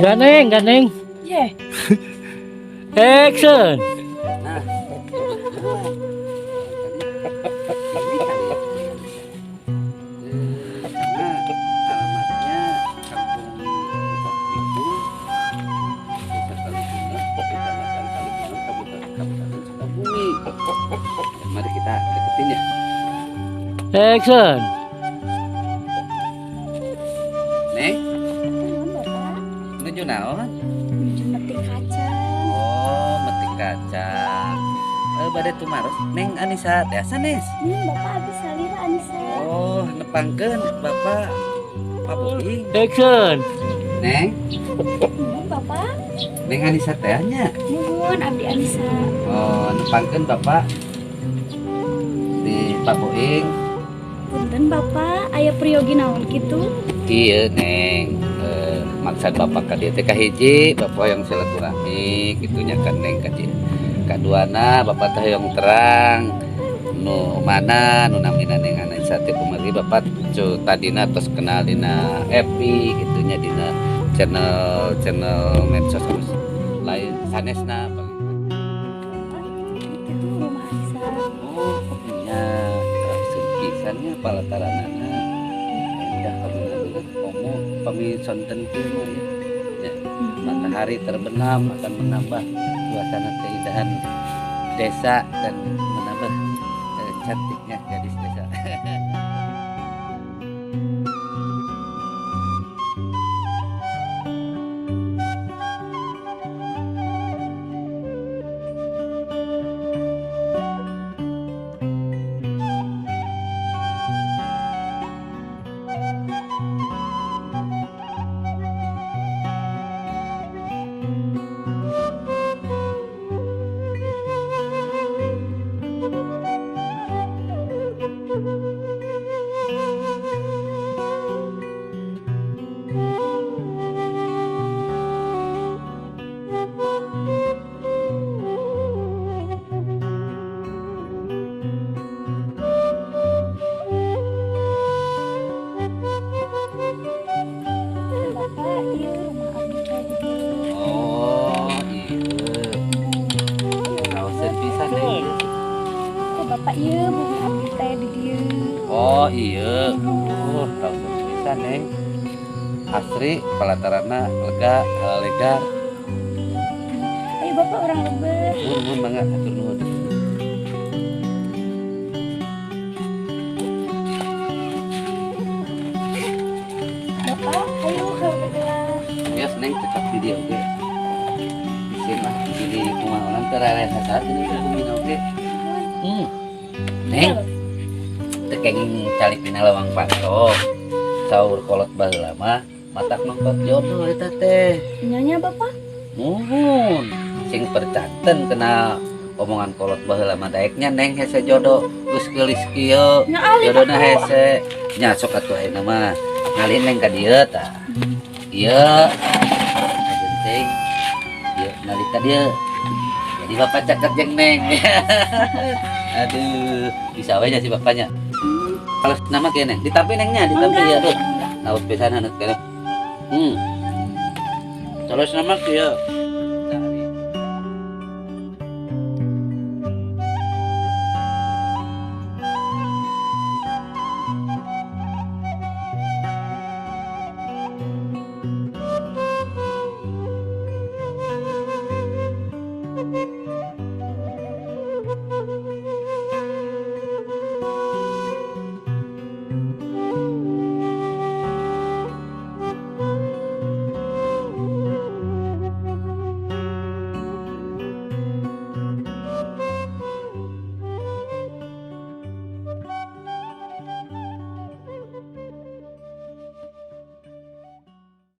Gandeng, gandeng. Yeah. Action. Nah, kebetulan ini kali ya. Karena alamatnya Kampung Lebak Bitung, Desa Kaligunung, Kecamatan Kaligunung, Kabupaten Sukabumi. Dan mari kita deketin ya. Action. Neng, Naon, Bapak? Nuju naon? Nuju metik kacang. Oh, metik kacang. Eh, bade tumaros, Neng Anissa teh sanes? Bapak habis salira Anissa. Oh, nepangkeun Bapak Pak Boing. Action. Neng, Nuhun, Bapak. Neng Anissa teh nya. Nuhun, abdi Anissa. Oh, nepangkeun Bapak di Pak Boing. Punten, Bapak, aya priyogi naon kitu? Iya, Neng. Eh, maksud Bapak ka dieu teh kahiji, Bapak yang silaturahmi kitu nya kan Neng ka dieu. Kaduana Bapak teh yang terang nu mana nu namina Neng Anissa teh kumargi Bapak cu tadina tos kenal dina FB kitu nya, dina channel channel medsos anu lain sanesna. Itu rumah Anissa. Oh, nya raoseun pisan nya palataranana. Endah kabener komo pami sonten kieu mah ya. Ya, matahari terbenam akan menambah suasana keindahan desa dan menambah cantiknya gadis desa. Bapak, ieu rumah abdi teh di dieu. Oh, iya. Raoseun pisan, Neng. Teh, Bapak, ieu bumi abdi teh di dieu. Oh, iya. Oh, raoseun pisan, Neng. Asri palataranna lega, lega. Ayo, Bapak, urang lebet. Nuhun, nuhun, mangga, hatur nuhun. Bapak, ayo ke gelas. Yes, Neng, cocok di dieu oge. Isin lah, di kumaha urang teh rareh sasaat ini teh bumi oge. Neng, teu kenging calik dina lawang panto. Saur kolot baheula mah matak nongkot jodoh eta teh. Nya, Bapak. Muhun, sing percanten kena omongan kolot baheula mah, daeknya Neng hese jodoh geus geulis kieu. Nya ali. Jodohna hese. Nya sok atuh ayeuna mah ngalih Neng ka dieu tah. Ieu ajenting. Ieu nalih ka dieu. Jadi bapak caket jeung Neng. Aduh, bisa we nya si bapaknya. Kalau nama kieu, Neng, ditampi Nengnya, ditampi ya, aduh. Naut pisan haneut keneh. Terus nama kieu.